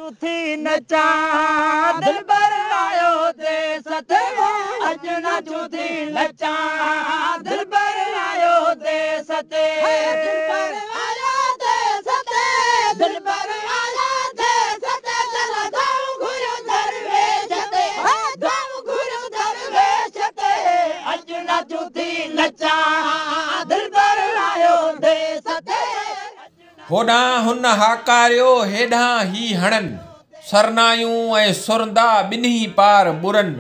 ناچون ٿي نچان، دلبر آيو ديس تي. اڄ ناچون ٿي نچان، دلبر آيو ديس تي. دلبر آيو ديس تي، دلبر آيو ديس تي. چل دائون گهريون درويش تي، دائون گهريون درويش تي. اڄ ناچون ٿي نچان، دلبر آيو ديس تي. هوڏانهن هن هاڪاريو، هيڏانهن هي هڻن، سرنايون ۽ سرندا ٻنهي پار ٻرن،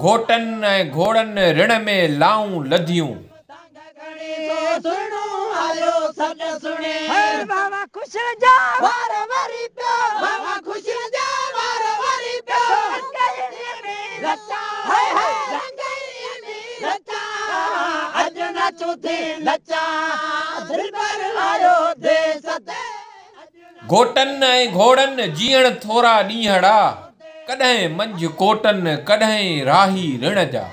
گهوٽن ۽ گهوڙن رڻ ۾ لائون لڌيون. گهوٽن ۽ گهوڙن جيئڻ ٿورا ڏينهڙا، ڪڏهن منجهه ڪوٽن ڪڏهن راهي رڻ جا.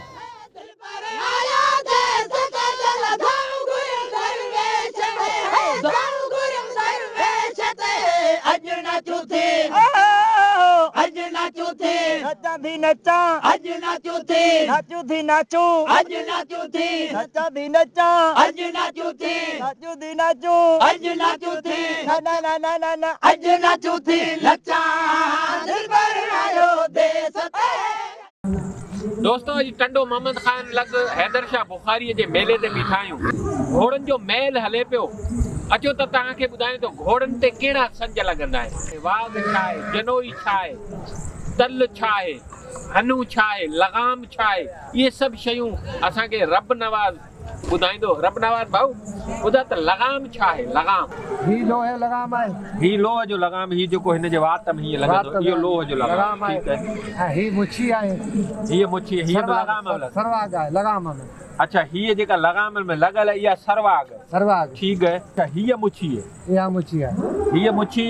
دوستو اڄ ٽنڊو محمد خان لڳ حيدر شاهه بخاري جي ميلي تي بيٺا آهيون. گهوڙن جو ميل هلي پيو. اچو ته توهان کي ٻڌايون ته گهوڙن تي ڪهڙا سنج لڳندا آهن. واڳ ڇا آهي، جنوئي ڇا آهي، تل ڇا آهي، هنو ڇا آهي، لغام ڇا آهي، اهي سڀ شيون اسان کي رب نواز ٻڌائيندو. رب نواز ڀائو ٻڌاء ته لغام ڇا آهي؟ لغام. هي لوهه جو لغام آهي. هي لوهه جو لغام، هي جيڪو هن جي وات ۾ هيئن لڳندو، اهو لوهه جو لغام آهي. ۽ هي مڇي آهي. هيء مڇي، هيء به لغام ۾ لڳل. سرواڳ آهي لغام ۾. اڇا هيء جيڪا لغام ۾ لڳل آهي اها سرواڳ. سرواڳ. ٺيڪ آهي. اڇا هيء مڇي آهي. اها مڇي آهي. هيء مڇي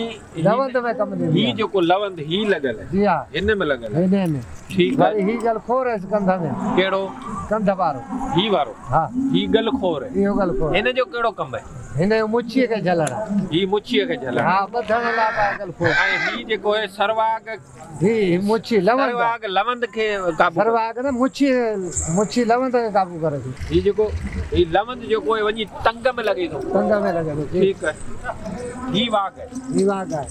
لوند ۾ ڪم ڏيندي آهي. هي جيڪو لوند هي لڳل آهي. جي ها. هن ۾ لڳل آهي. هن ۾. ٺيڪ آهي. وري هي گل خور آهي ڪنڌ ۾. ڪهڙو؟ ڪنڌ وارو. هي وارو. ها. هي گل خور آهي. اهو گل خور. هن جو ڪهڙو ڪم آهي؟ هن جو مڇيء کي جهلڻ آهي. هي مڇيء کي جهلڻ. ها ٻڌڻ لاء به آهي گل خور. ۽ هي جيڪو آهي سرواڳ. هي مڇي لوند. سرواڳ لوند کي قابو. سرواڳ نه مڇي، مڇي لوند کي قابو ڪري ٿي. هي جيڪو هي لوند جيڪو آهي وڃي تنگ ۾ لڳي ٿو. تنگ ۾ لڳي ٿو. ٺيڪ آهي. هي واڳ آهي. هي واڳ آهي.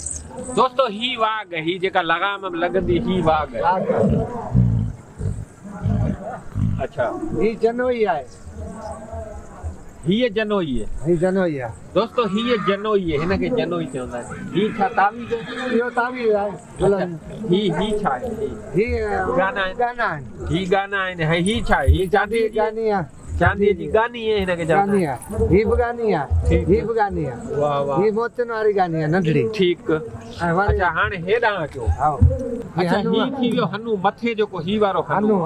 دوستو هي واڳ هي جيڪا لغام ۾ لڳندي هي واڳ آهي. واڳ آهي. اڇا. هي جنوئي آهي. هيء جنوئي آهي. هي جنوئي آهي. دوستو هيء جنوئي آهي، هن کي جنوئي چوندا آهن. هي ڇا تعويذ آهي؟ اهو تعويذ آهي. هي هي ڇا آهي؟ هي ڳانا آهن. ڳانا آهن. هي ڳانا آهن. هي هي ڇا آهي؟ هي چانديء جي ڳاني آهي. چانديء جي ڳاني آهي هن کي چوندا آهن. ڳاني آهي. هي به ڳاني آهي. هي به ڳاني آهي. واه واه. هي موتين واري ڳاني آهي ننڍڙي. ٺيڪ. اڇا هاڻي هيڏانهن اچو. اڇا هي ٿي ويو هنو مٿي جيڪو هي وارو هنو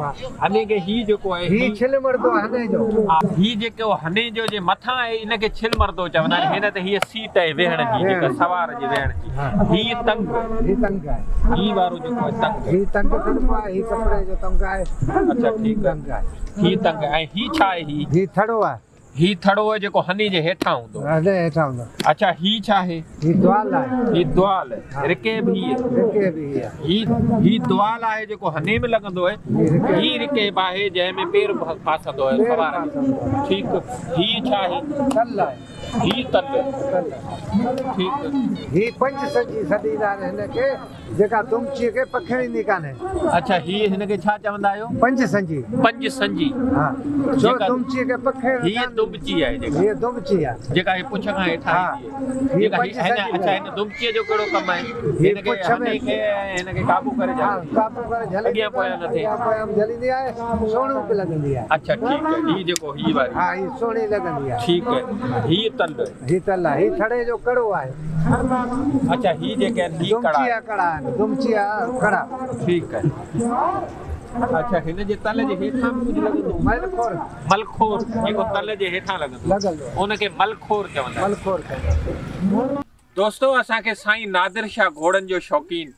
هني کي هي جيڪو آهي هي ڇل مردو هني جو. هي جيڪو هني جو جي مٿان آهي ان کي ڇل مردو چوندا آهن. هن تي هيء سيٽ آهي ويهڻ جي جيڪا سوار جي ويهڻ جي. هي تنگ. هي تنگ آهي. هي وارو جيڪو آهي تنگ. هي تنگ سڏبو آهي. هي ڪپڙي جو تنگ آهي. اڇا ٺيڪ آهي. هي تنگ ۽ هي ڇا آهي هي؟ هي ٿڙو آهي. هي ٿڙو آهي جيڪو هني جي هيٺان هوندو. هني هيٺان هوندو. اڇا هي ڇا آهي؟ هي دوال آهي. هي دوال رڪيب هي آهي. رڪيب هي آهي. هي هي دوال آهي جيڪو هني ۾ لڳندو آهي. هي رڪيب آهي جنهن ۾ پير ڦاسندو آهي سوار جو. ٺيڪ هي ڇا آهي؟ تل آهي. هي تل. ٺيڪ. هي پنج سنجي سڏيندا آهن هن کي. جيڪا دمچيء کي پکيڙيندي ڪانهي. اڇا هيء هن کي ڇا چوندا آهيو؟ پنج سنجي. پنج سنجي. ها ڇو دمچيء کي پکيڙ هيء دمچي آهي جيڪا. هيء دمچي آهي. جيڪا هي پڇ کان هيٺان ايندي آهي. هيء پنج سنجي. اڇا هن دمچيء جو ڪهڙو ڪم آهي؟ هن کي هني کي هن کي قابو ڪري ها قابو ڪري جهلي. اڳيان پويان نه ٿئي. اڳيان پويان به جهليندي آهي سهڻو به لڳندي آهي. اڇا ٺيڪ آهي هي جيڪو هي واري. ها هي سهڻي لڳندي آهي. ٺيڪ آهي هيء تل. هي تل آهي. هي ٿڙي جو ڪڙو آهي. اڇا هي جيڪي آهن هي ڪڙا. دمچيا ڪڙا آهن. دمچيا ڪڙا. ٺيڪ آهي. اڇا هن جي تل جي هيٺان به ڪجهه لڳندو هوندو. ملخور. ملخور جيڪو تل جي هيٺان لڳندو. لڳندو آهي. ان کي ملخور چوندا آهن. ملخور چوندا آهن. دوستو اسان کي سائين نادر شاهه گهوڙن جو شوقين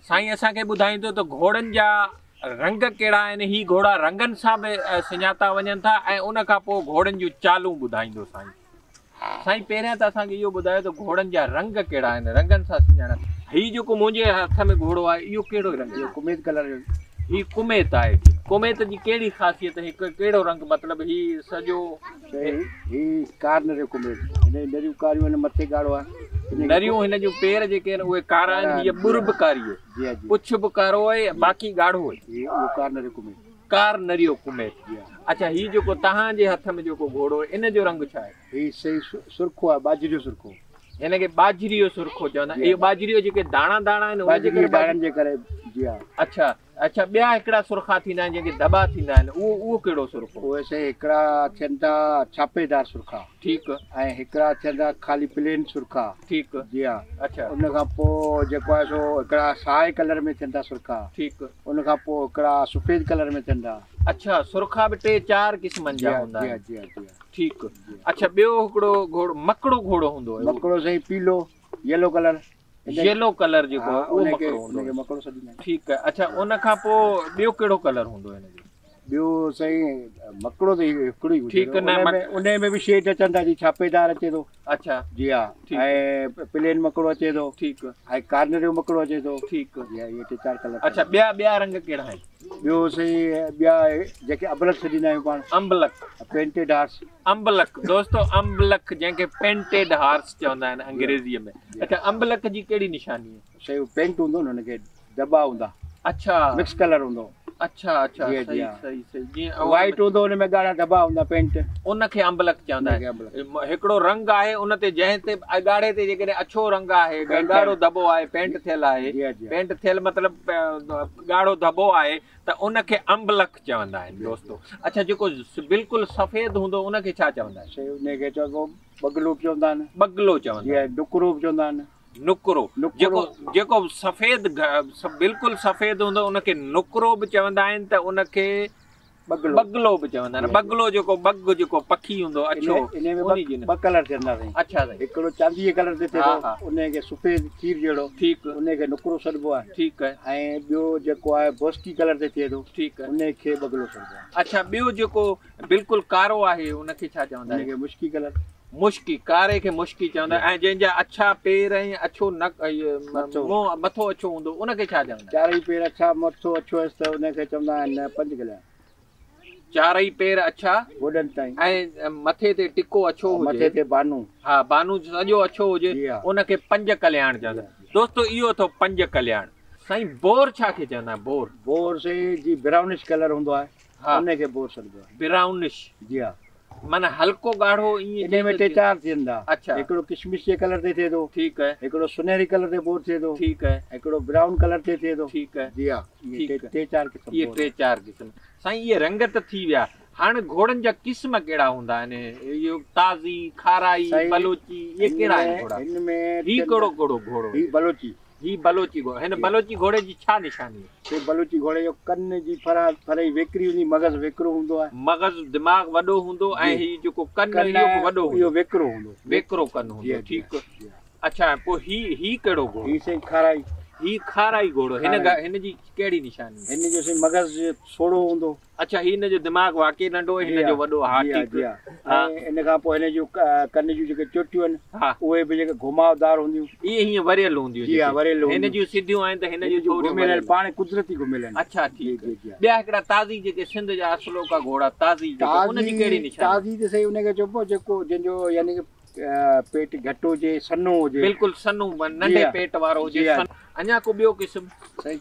سائين اسان کي ٻڌائيندو ته گهوڙن جا رنگ ڪهڙا آهن هي گهوڙا رنگن سان به سڃاتا وڃن ٿا ۽ ان کان پوء گهوڙن جون چالون ٻڌائيندو سائين. سائين پهريان ته اسان کي اهو ٻڌايو ته گهوڙن جا رنگ ڪهڙا آهن؟ رنگن سان سڃاڻپ. هي جيڪو منهنجي هٿ ۾ گهوڙو آهي اهو ڪهڙو رنگ جو؟ اهو ڪميت ڪلر جو. هي ڪميت آهي. ڪميت جي ڪهڙي خاصيت هي ڪهڙو رنگ مطلب هي سڄو. سائين هي ڪارنر جو ڪميت. هن جون نريون ڪاريون آهن مٿي ڳاڙهو آهي. نريون هن جون پير جيڪي آهن اهي ڪارا آهن هيء ٻر به ڪاري آهي. پڇ به ڪارو آهي باقي ڳاڙهو آهي. هي اهو ڪارنر جو ڪميت. ڪار نريو ڪميت. اڇا هي جيڪو توهان جي هٿ ۾ جيڪو گهوڙو آهي ان جو رنگ ڇا آهي؟ هي سائين سرخو آهي ٻاجهريو سرخو. هن کي ٻاجهريو سرخو چوندا آهن. اهو ٻاجهريو جيڪي داڻا داڻا آهن ان جي ڪري داڻن جي ڪري جي ها. اڇا اڇا ٻيا هڪڙا سرخا ٿيندا آهن جيڪي ڌٻا ٿيندا آهن اهو اهو ڪهڙو سرخو؟ اهي سائين هڪڙا ٿين ٿا ڇاپيدار سرخا. ٺيڪ. ۽ هڪڙا ٿين ٿا خالي پلين سرخا. ٺيڪ. جي ها. اڇا. ان کان پوء جيڪو آهي سو هڪڙا سائي ڪلر ۾ ٿين ٿا سرخا. ٺيڪ. ان کان پوء هڪڙا سفيد ڪلر ۾ ٿين ٿا. اڇا سرخا به ٽي چار قسمن جا هوندا آهن. جي ها جي ها. ٺيڪ. اڇا ٻيو هڪڙو گهوڙو مڪڙو گهوڙو هوندو آهي. مڪڙو سائين پيلو يلو ڪلر. يلو ڪلر جيڪو آهي اهو مڪڙو هوندو آهي. مڪڙو سڏيندا آهن. ٺيڪ آهي. اڇا ان کان پوء ٻيو ڪهڙو ڪلر هوندو آهي هن جو؟ ٻيو سائين مڪڙو ته هڪڙو ئي ٺيڪ نه ان ۾ به شيڊ اچن ٿا جي ڇاپيدار اچي ٿو. اڇا. جي ها ۽ پلين مڪڙو اچي ٿو. ٺيڪ. ۽ ڪارنريو مڪڙو اچي ٿو. ٺيڪ. جي ها اهي ٽي چار ڪلر. اڇا ٻيا ٻيا رنگ ڪهڙا آهن؟ ٻيو سائين ٻيا جيڪي ابلق سڏيندا آهيون پاڻ. امبلق. پينٽيڊ هارس. امبلق دوستو امبلق جنهن کي پينٽيڊ هارس چوندا آهن انگريزيء ۾. اڇا امبلق جي ڪهڙي نشاني آهي؟ سائين پينٽ هوندو نه ان کي دٻا هوندا. اڇا. مڪس ڪلر هوندو. اڇا اڇا صحيح صحيح صحيح جيئن وائيٽ هوندو ان ۾ ڳاڙها ڌٻا هوندا پينٽ. ان کي امبلق چوندا آهن. هڪڙو رنگ آهي ان تي جنهن تي ڳاڙهي تي جيڪڏهن اڇو رنگ آهي ڳاڙهو ڌٻو آهي پينٽ ٿيل آهي پينٽ ٿيل مطلب ڳاڙهو ڌٻو آهي ته ان کي امبلق چوندا آهن دوستو. اڇا جيڪو بلڪل سفيد هوندو ان کي ڇا چوندا آهن؟ سائين ان کي چئبو ٻگلو به چوندا آهن. ٻگلو چوندا آهن. نڪرو به چوندا آهن. نڪرو جيڪو جيڪو سفيد بلڪل سفيد هوندو ان کي نڪرو به چوندا آهن ته ان کي ٻگلو به چوندا آهن. ٻگلو جيڪو ٻگ جيڪو پکي هوندو اڇو ان ۾ ٻه ڪلر ٿين ٿا سائين. اڇا سائين. هڪڙو چاندي جي ڪلر تي ٿئي ٿو ان کي سفيد کير جهڙو. ٺيڪ. ان کي نڪرو سڏبو آهي. ٺيڪ آهي. ۽ ٻيو جيڪو آهي بوسڪي ڪلر تي ٿئي ٿو. ٺيڪ. ان کي ٻگلو سڏبو آهي. اڇا ٻيو جيڪو بلڪل ڪارو آهي ان کي ڇا چوندا آهن؟ ان کي مشڪي ڪلر. مشڪي، ڪاري کي مشڪي چوندا آهن ۽ جنهن جا اڇا پير ۽ اڇو نڪ منهن مٿو اڇو هوندو ان کي ڇا چوندا آهن؟ چارئي پير اڇا مٿو اڇو هيس ته ان کي چوندا آهن پنج ڪلياڻ. چارئي پير اڇا گوڏن تائين ۽ مٿي تي ٽڪو اڇو هجي. مٿي تي بانو. ها بانو سڄو اڇو هجي ان کي پنج ڪلياڻ چوندا آهن. دوستو اهو اٿو پنج ڪلياڻ. سائين بور ڇا کي چوندا آهن بور؟ بور سائين جي برائونش ڪلر هوندو آهي ان کي بور سڏبو آهي. برائونش. جي ها. معنيٰ هلڪو ڳاڙهو ائين انهي ۾ ٽي چار ٿين ٿا. اڇا. هڪڙو ڪشمش جي ڪلر تي ٿئي ٿو. ٺيڪ آهي. هڪڙو سنهري ڪلر تي بور ٿئي ٿو. ٺيڪ آهي. هڪڙو برائون ڪلر تي ٿئي ٿو. ٺيڪ آهي. جي ها. اهي ٽي چار قسم. اهي ٽي چار قسم. سائين اهي رنگ ته ٿي ويا هاڻ گهوڙن جا قسم ڪهڙا هوندا آهن؟ اهو تازي، کارائي، بلوچي اهي ڪهڙا آهن گهوڙا؟ هن ۾ هي ڪهڙو ڪهڙو گهوڙو؟ هي بلوچي. هي بلوچي گهوڙو. هن بلوچي گهوڙي جي ڇا نشاني آهي؟ هي بلوچي گهوڙي جو ڪن جي ڦرهي ويڪري هوندي، مغز ويڪرو هوندو آهي. مغز دماغ وڏو هوندو ۽ هي جيڪو ڪن اهو به وڏو هوندو. اهو ويڪرو هوندو. ويڪرو ڪن هوندو ٺيڪ. اڇا پوء هي هي ڪهڙو گهوڙو؟ هي سائين کارائي. هي کارائي گهوڙو هن هن جي ڪهڙي نشاني آهي؟ هن جو سائين مغز سوڙهو هوندو. اڇا هي هن جو دماغ واقعي ننڍو هن جو وڏو ها ٺيڪ. ۽ ان کان پوء هن جون ڪن جون جيڪي چوٽيون آهن اهي به جيڪي گهماودار هونديون. اهي هيئن وريل هونديون. جي ها وريل هونديون. هن جون سڌيون آهن ته هن جون ٿوريون گهميل پاڻ قدرتي گهميل آهن. اڇا ٺيڪ. ٻيا هڪڙا تازي جيڪي سنڌ جا اصلوڪا گهوڙا تازي جيڪي ان جي ڪهڙي نشاني؟ تازي ته سائين ان کي چئبو جيڪو جنهن جو يعني پيٽ گهٽ هجي سنهو هجي. بلڪل سنهو ننڍي پيٽ وارو هجي. اڃا ڪو ٻيو قسم؟ سائين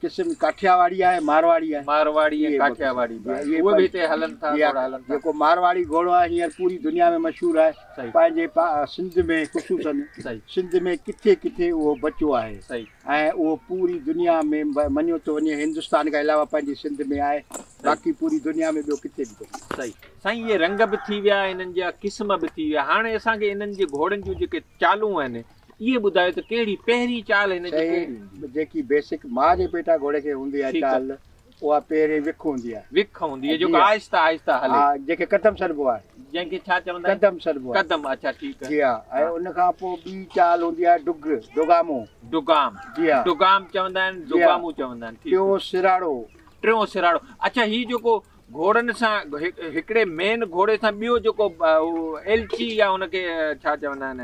قسم ڪاٺياواڙي آهي مارواڙي آهي. مارواڙي ۽ ڪاٺياواڙي به آهي. اهي به هتي هلن ٿا گهوڙا هلن ٿا. جيڪو مارواڙي گهوڙو آهي هينئر پوري دنيا ۾ مشهور آهي. پنهنجي سنڌ ۾ خصوصن سنڌ ۾ ڪٿي ڪٿي اهو بچو آهي ۽ اهو پوري دنيا ۾ مڃيو ٿو وڃي هندستان کان علاوه پنهنجي سنڌ ۾ آهي باقي پوري دنيا ۾ ٻيو ڪٿي به ڪونهي. صحيح سائين اهي رنگ به ٿي ويا انهن جا قسم به ٿي ويا هاڻي اسان کي انهن جي گهوڙن جون جيڪي چالون آهن اهي ٻڌايو ته ڪهڙي پهرين چال هن جي ڪهڙي هوندي؟ جيڪي بيسڪ ماء جي پيٽان گهوڙي کي هوندي آهي چال اها پهرين وک هوندي آهي. وک هوندي آهي جيڪو آهستي آهستي هلي. ها جنهن کي قدم سڏبو آهي. جنهن کي ڇا چوندا آهن؟ قدم سڏبو آهي. قدم اڇا ٺيڪ آهي. جي ها ۽ ان کان پوء ٻي چال هوندي آهي ڊگ، ڊگامو. ڊگام. جي ها. ڊگام چوندا آهن، ڊگامو چوندا آهن. ٽيون سراڙو. ٽيون سراڙو. اڇا هي جيڪو گهوڙن سان هڪڙي مين گهوڙي سان ٻيو جيڪو ايلچي يا ان کي ڇا چوندا آهن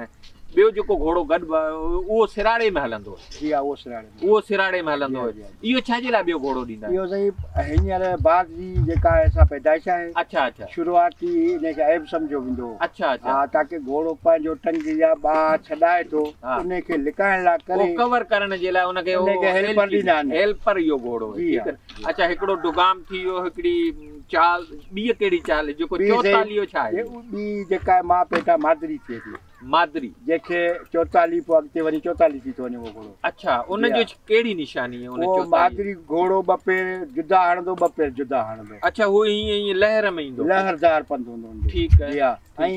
ٻيو جيڪو گهوڙو گڏ اهو سراڙي ۾ هلندو آهي. جي ها اهو سراڙي ۾. اهو سراڙي ۾ هلندو آهي. اهو ڇا جي لاء ٻيو گهوڙو ڏيندا آهن؟ اهو سائين هينئر بعد جي جيڪا آهي سا پيدائش آهي. اڇا اڇا. شروعاتي ان کي عيب سمجهيو ويندو هو. اڇا اڇا. ها تاڪه گهوڙو پنهنجو ٽنگ يا ٻانهن ڇڏائي ٿو ان کي لڪائڻ لاء ڪري. اهو ڪور ڪرڻ جي لاء ان کي هيلپر ڏيندا آهن. هيلپر اهو گهوڙو آهي. ٺيڪ آهي. اڇا هڪڙو ڊگام ٿي ويو هڪڙي چال ٻي ڪهڙي چال جيڪو چوتاليهو ڇا آهي؟ ٻي جيڪا ماء پيٽان مادري ٿئي ٿي. مادري. جنهن کي چوتالي پوء اڳتي وري چوتالي ٿي ٿو وڃي اهو گهوڙو. اڇا ان جو ڪهڙي نشاني آهي ان چوتالي. اهو مادري گهوڙو ٻه پير جدا هڻندو ٻه پير جدا هڻندو. اڇا هو ائين ائين لهر ۾ ايندو. لهردار پنڌ هوندو ان جو. ٺيڪ آهي. جي ها ۽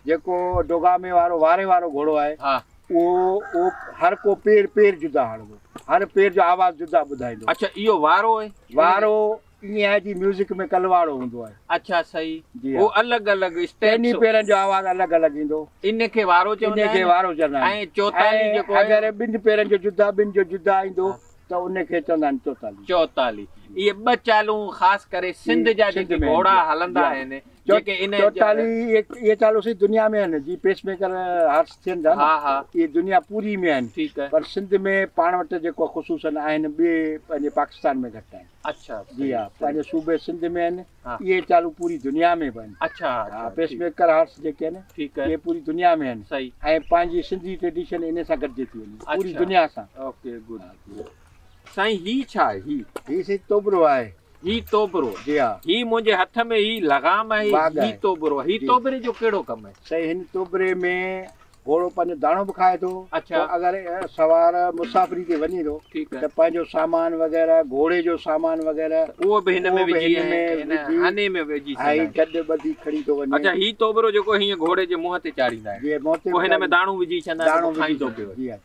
جيڪو ڊوگامي وارو واري وارو گهوڙو آهي ها. اهو هر ڪو پير پير جدا هڻندو هر پير جو آواز جدا ٻڌائيندو. اڇا اهو وارو آهي. وارو ائين آهي جيئن ميوزڪ ۾ ڪلواڙو هوندو آهي. اڇا صحيح هو الڳ الڳ اسٽيپس. ٽنهي پيرن جو آواز الڳ الڳ ايندو. ان کي وارو چوندا آهن. ان کي وارو چوندا آهن. ۽ چوتالي جيڪو آهي. اگر ٻن پيرن جو جدا ٻن جو جدا ايندو ته ان کي چوندا آهن چوتالي. چوتالي اهي ٻه چالون خاص ڪري سنڌ جا جيڪي گهوڙا هلندا آهن جيڪي ان چوتالي اهي چالون سڄي دنيا ۾ آهن جي پيس ميڪر هارس ٿين ٿا نه اهي دنيا پوري ۾ آهن پر سنڌ ۾ پاڻ وٽ جيڪو خصوصن آهن ٻي پنهنجي پاڪستان ۾ گهٽ آهن. اڇا جي ها پنهنجي صوبي سنڌ ۾ آهن اهي چالون پوري دنيا ۾ به آهن. اڇا ها پيس ميڪر هارس جيڪي آهن ٺيڪ آهي اهي پوري دنيا ۾ آهن صحيح ۽ پنهنجي سنڌي ٽريڊيشن انهي سان گڏجي ٿي وڃي پوري دنيا سان. اوڪي گڊ سائين هي ڇا آهي هي؟ هي سائين توبرو آهي. هي توبرو جي ها هي منهنجي هٿ ۾ هي لغام آهي هي توبرو هي توبري جو ڪهڙو ڪم آهي؟ سائين هن توبري ۾ گهوڙو پنهنجو داڻو به کائي ٿو اڇا اگر سوار مسافري تي وڃي ٿو ٺيڪ ته پنهنجو سامان وغيره گهوڙي جو سامان وغيره اهو به هن ۾ وجهي هني ۾ وجهي ۽ گڏ ٻڌي کڻي ٿو وڃي. اڇا هي توبرو جيڪو هيئن گهوڙي جي منهن تي چاڙهيندا آهن جي منهن تي پوء هن ۾ داڻو وجهي ڇڏندا آهن داڻو پوء کائيندو پيو جي ها جي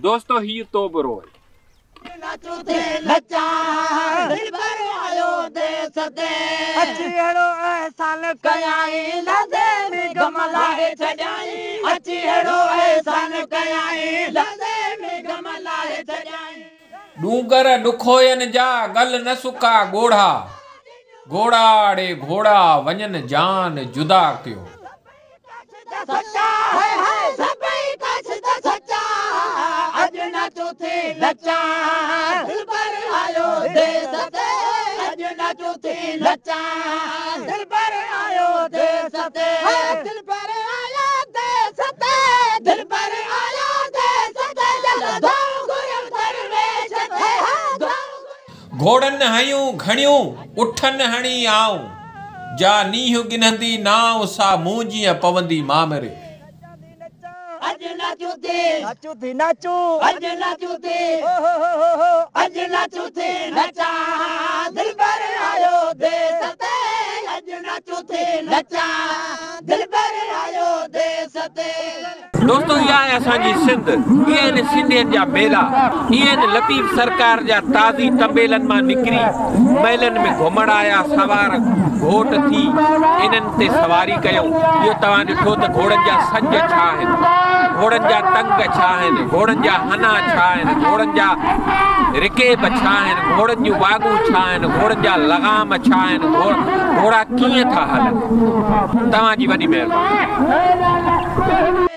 دوستو هي توبرو آهي. ڏونگر ڏکوئن جا ڳل نه سڪا ڳوڙها، گهوڙا ڙي گهوڙا وڃن جان جدا ڪيو. گهوڙن هنيون گهڻيون، اٺن هڻي آئون. جا نينهن ڳنهندي نانء، سا مون جيئن پوندي مامري. دوستو اها آهي اسان جي سنڌ، اهي آهن سنڌين جا ميلا، اهي آهن لطيف سرڪار جا تازي طنبيلن مان نڪري ميلن ۾ گهمڻ آيا سوار گهوٽ ٿي انهن تي سواري ڪيائون. اهو توهان ڏٺو ته گهوڙن جا سنج ڇا آهن، گهوڙن جا ٽنگ ڇا آهن، گهوڙن جا هنا ڇا آهن، گهوڙن جا رڪيب ڇا آهن، گهوڙن جون واڳون ڇا آهن، گهوڙن جا لغام ڇا آهن، گهوڙا ڪيئن ٿا هلن. توهان جي وڏي مهرباني.